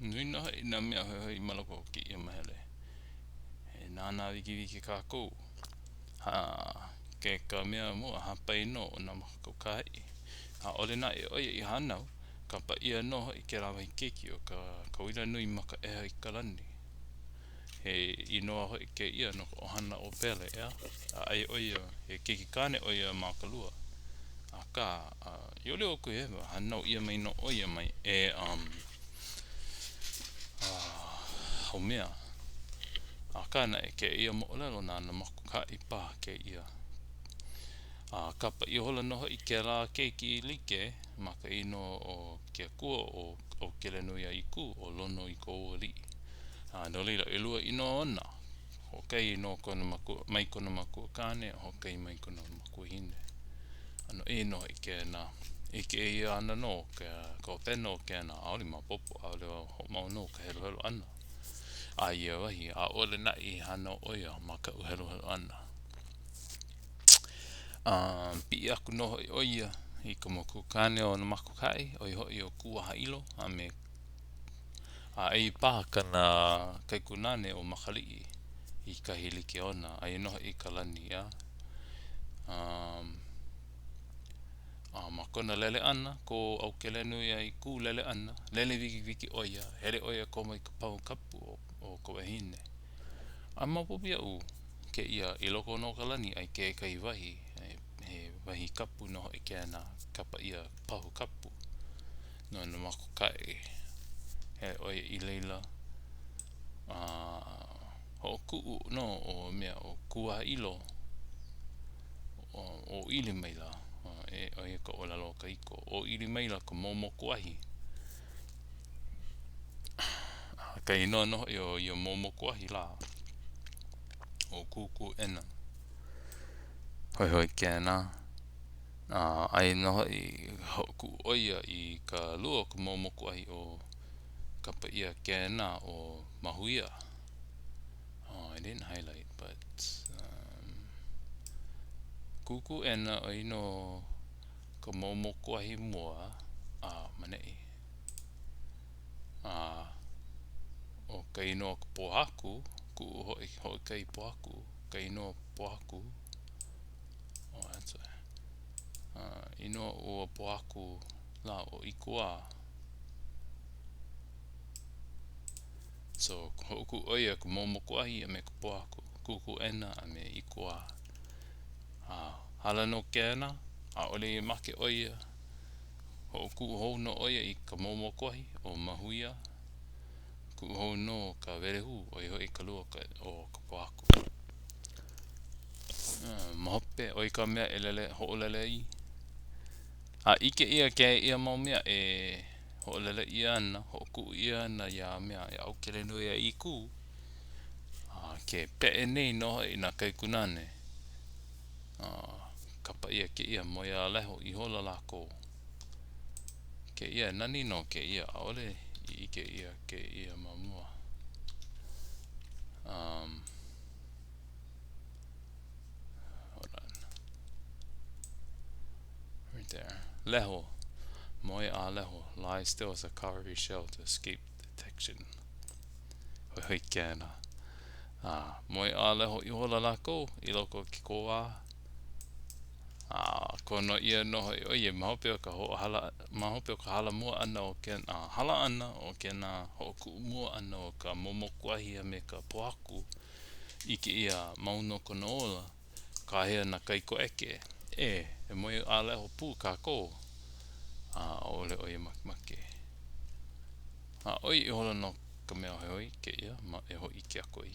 Nui nō hoʻi nā mea hoihoi ma loko o kēia mahele. E nānā wikiwiki kākou. Ha, ke ka mea mua, hāpai nō ʻo Nāmakaokahaʻi. ʻAʻole naʻe ʻo ia i hānau, kapa ʻia nō hoʻi kēlā wahi keiki ʻo ka Kauila nui makaʻeha i ka lani. He inoa hoʻi kēia no ka ʻohana o Pele, ʻeā? A aia ʻo ia, he keiki kāne ʻo ia ma ka lua. Akā, i ʻole ʻoukou e hewa, hānau ʻia mai nō ʻo ia mai e um, Haumea. Akā naʻe, kēia moʻolelo na Nāmakaokahaʻi paha kēia. A kapa ihola nō hoʻi kēlā keiki like ma ka inoa o ke akua o ʻAukelenuiaʻīkū, ʻo Lonoikaoaliʻi. A no laila, ʻelua inoa ona, hoʻokahi no kona makua, mai kona makua kāne, a hoʻokahi mai kona makuahine. ʻAno ʻē nō hoʻi kēnā. ʻIke ʻia ana nō ka hopena o kēnā, ʻaʻole maopopo, ʻaʻole hoʻomau nō ka heluhelu ʻana. A ia wahi, ʻaʻole naʻe i hānau ʻo ia ma kaʻu heluhelu ʻana. A piʻi aku nō hoʻi ʻo ia i ka makua kāne o Nāmakaokahaʻi, ʻo ia hoʻi ʻo Kūwahaʻilo, a me a eia paha kana kaikunāne ʻo Makaliʻi i kahi like ona, aia nō hoʻi i ka lani, ʻeā. Um, a ma kona lele ʻana, ko ʻAukelenuiaʻīkū lele ʻana, lele wikiwiki ʻo ia, hele ʻo ia komo i ka pahu kapu o, o ka wahine. A maopopo iaʻu kēia i loko nō o ka lani aia kekahi wahi, he wahi kapu nō hoʻi kēnā, kapa ʻia pahu kapu no Nāmakaokahaʻi. Hele ʻo ia i laila a hoʻokuʻu nō ʻo mea ʻo Kūwahaʻilo ʻōʻili maila, ʻo ia ka ʻōlelo kahiko, ʻōʻili maila ka momoku ahi. A ka inoa nō hoʻi o ia momoku ahi lā, ʻo Kūkūʻena. Hoihoi kēnā. A aia nō hoʻi hoʻokuʻu ʻo ia i ka lua o ka momoku ahi ʻo kapa ʻia kēnā ʻo Mahuia. Oh, I didn't highlight, but um, Kūkūʻena ʻo ia nō ka momoku ahi mua a maneʻi. A ʻo ka inoa o ka pōhaku, kuʻu hoʻi hoʻokahi pōhaku, ka inoa pōhaku, oh that's a, uh, inoa ua pōhaku lā ʻo ʻIkuā. So, hoʻokuʻu ʻo ia ka momoku ahi a me ka pōhaku, Kūkūʻena a me ʻIkuā. A hala nō kēnā, ʻaʻole i make ʻo ia. Hoʻokuʻu hou nō ʻo ia i ka momoku ahi ʻo Mahuia. Kuʻu hou nō ka welehū, ʻo ia hoʻi ka lua o ka pōhaku. Ma hope, ʻo ia ka mea e lele, hoʻolele ai. A ʻike ʻia kēia mau mea e hoʻolele ʻia ana, hoʻokuʻu ʻia ana iā mea iā ʻAukelenuiaʻīkū, a ke peʻe nei nō hoʻi nā kaikunāne. A kapa ʻia kēia moe a leho ihola lākou. Kēia, nani nō kēia, ʻaʻole i ʻike ʻia kēia ma mua. Um, hold on. Right there. Leho. Moe a leho. Lie still as a cowrie shell to escape detection. Hoihoi kēnā. A moe a leho ihola lākou i loko o ke kōwā. A kono ʻia nō hoʻi ʻo ia ma hope o ka hoʻohala ma hope o ka hala mua ʻana o ke a hala ʻana o kēnā hoʻokuʻu mua ʻana o ka momoku ahi a me ka pōhaku. ʻIke ʻia mau nō kona ola, kāhea nā kaikoʻeke, E, e moe a leho pū kākou. A ʻaʻole ʻo ia makemake. A ʻo ia ihola nō ka mea hoihoi kēia ma e hōʻike aku ai.